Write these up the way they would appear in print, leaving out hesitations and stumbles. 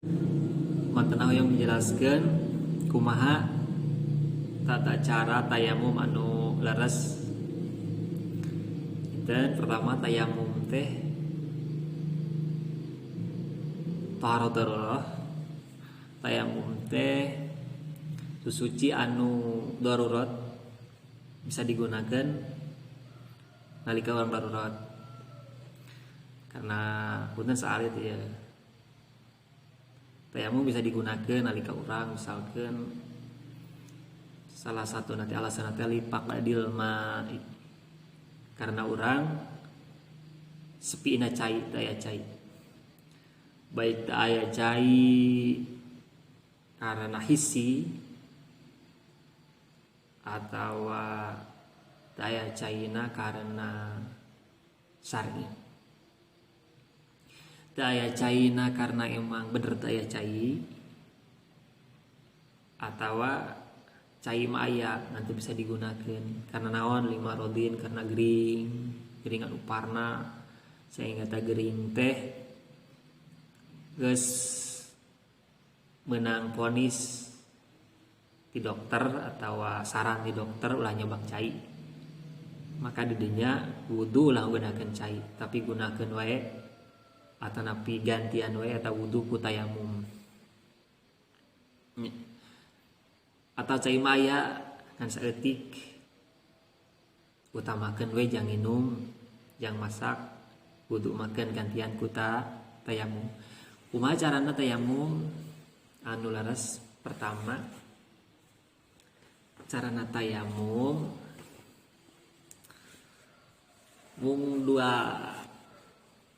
Mantena hoyong menjelaskan kumaha tata cara tayamum anu leres. Dan pertama tayamum teh taharah darurah. Tayamum teh susuci anu darurat bisa digunakan nalika urang darurat. Karena punten saalit ya. Tayamum bisa digunakan nalika urang misalkan salah satu nanti alasan nanti lipak adil ma karena urang sepi na cai daya cai baik daya cai karena hisi atau daya caina karena syar'i. Daya caina karena emang bener daya cai atau cai mah aya nanti bisa digunakan karena naon lima rodin karena gering geringan uparna sehingga ta gering teh geus menang vonis di dokter atau saran di dokter ulah nyobak cai maka didinya wudu ulah gunakeun cai tapi gunakeun wae atau napi gantian wae atau wudu ku tayamum atau cai maya kan saeutik utamakeun we jang nginum jang masak wudu makeun gantian ku tayamum. Kumaha carana tayamum anu leres? Pertama carana tayamum mung dua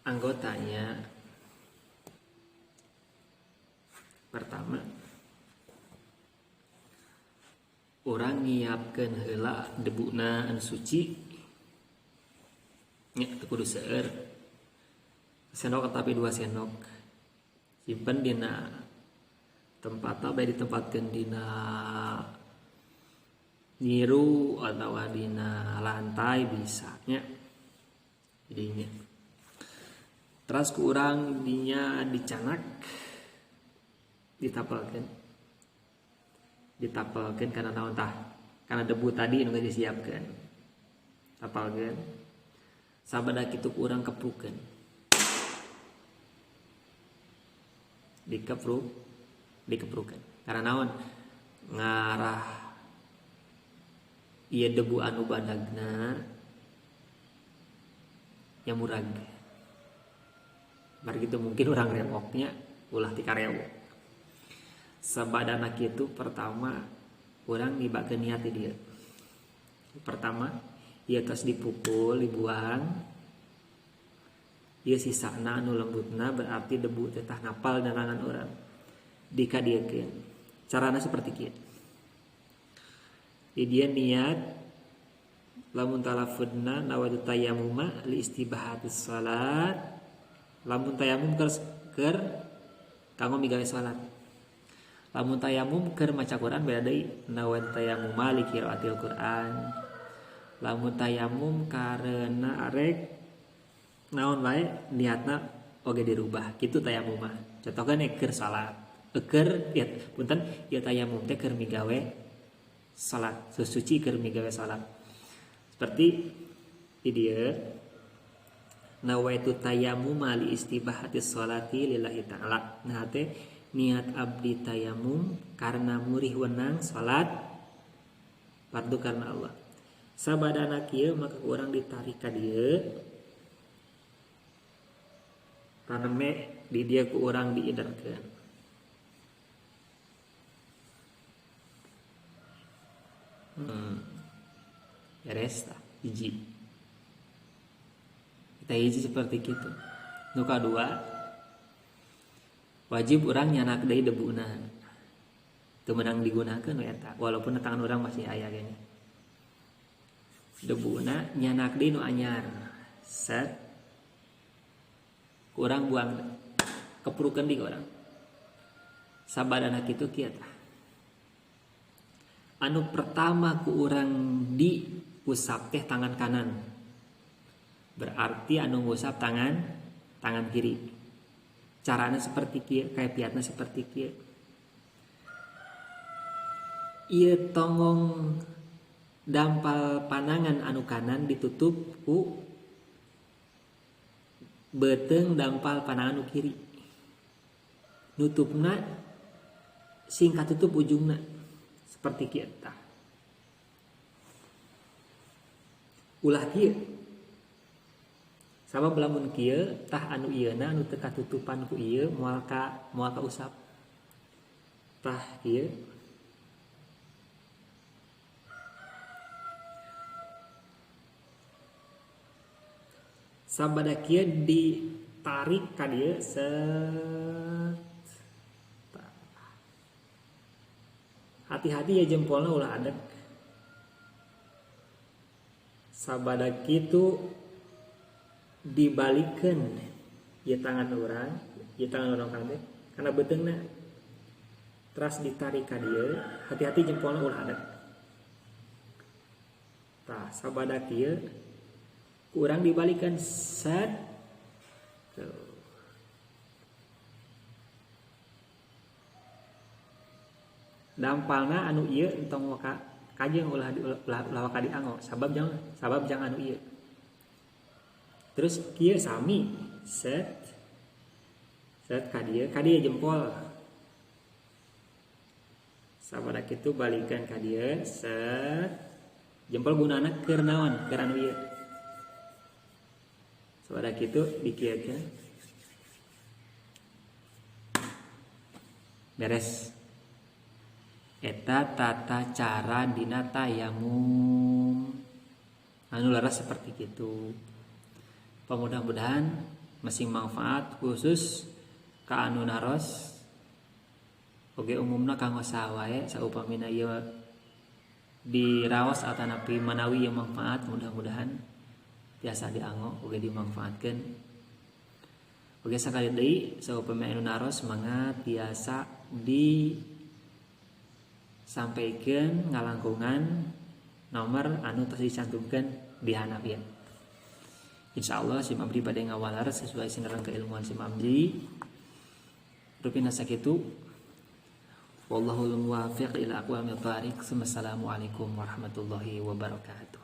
anggotanya. Pertama urang nyiapkeun heula debuna anu suci nya teu kudu seueur sendok tapi 2 sendok simpen dina tempat bae ditempatkeun dina nyiru atau dina lantai bisa nya jadinya. Terus ku urang dinya dicanak ditapelkeun karena naon tah karena debu tadi nu geus disiapkeun tapelkeun sabada kitu ku urang keprukeun dikeprukeun karena naon ngarah ieu debu anu badagna nya murag bar gitu mungkin urang rewoknya ulah ti karewok. Sabadana kitu pertama urang ngibakeun niat di dieu. Pertama ieu tos dipukul dibuang ieu sisana anu lembutna berarti debu teh tah napal danangan urang dikadiekeun. Carana seperti kieu. Di dieu niat lamun talafudna nawaitu tayammuma li istibahatis salat. Lamun tayamum keur kanggo migawe salat. Lamun tayamum keur maca Quran beda deui nawaitu tayammuma li qiraatil Quran. Lamun tayamum karena arek naon wae niatna oge dirubah kitu tayamum mah. Contohkeun keur salat, keur ya punten ieu tayamum teh keur migawe salat, sesuci keur migawe salat. Seperti di dieu nawaitu tayammuma li istibahatis sholati lillahi ta'ala. Nah teh niat abdi tayamum karena murih wenang salat fardu karena Allah. Sabadana kieu maka urang ditarik ka dieu taneme di dieu ku urang diiderkeun. Beres tah hiji. Kita hiji seperti gitu. Nu kadua wajib urang nyanak deui debuna. Teu meunang digunakeun we eta walaupun tangan urang masih aya gini. Debuna nyanak deui nu anyar. Set urang buang keprukeun di urang. Sabadana kitu kieu tah. Anu pertama ku urang di usap teh tangan kanan. Berarti anu ngusap tangan kiri. Caranya seperti kieu, kaifiatna seperti kieu. Ieu tonggong dampal panangan anu kanan ditutup ku beuteung dampal panangan anu kiri. Nutupna sing katutup ujungna seperti kieu tah. Ulah kieu. Sabab lamun kieu tah anu ieuna anu teu katutupan ku ieu moal ka usap. Tah kieu. Sabada kieu ditarik ka dieu set. Hati-hati ya jempolna ulah adek. Sabada kitu dibalikeun ieu tangan urang, ieu tangan urang kabeh kana beuteungna. Teras ditarik ka dieu, hati-hati jempolna ulah adek. Tah sabada kieu kurang dibalikan set. Tuh. Dampalna anu ieu entong waka kajeng ulah waka dianggo sabab jangan anu ieu. Terus kieu sami set set ka dieu jempol. Sabada kitu balikan ka dieu set. Jempol gunana keur naon? Keur anu ieu. Sabada kitu dikieukeun. Beres. Eta tata cara dina tayamum anu laras seperti gitu. Mudah-mudahan masing manfaat khusus ka anu naros oge umumna kanggo saha wae saupamina ieu diraos atanapi manawi ieu manfaat, mudah-mudahan tiasa dianggo oge dimanfaatkeun. Oge sakali deui saupami anu naros mangga tiasa di sampaikan ngalangkungan nomor anu tos dicantumkan di handap ya. Insyaallah sim abdi bade ngawalar sesuai sinerang keilmuan sim abdi. Rupina sakitu. Wallahul muwaffiq ila aqwamit thariq. Wassalamualaikum warahmatullahi wabarakatuh.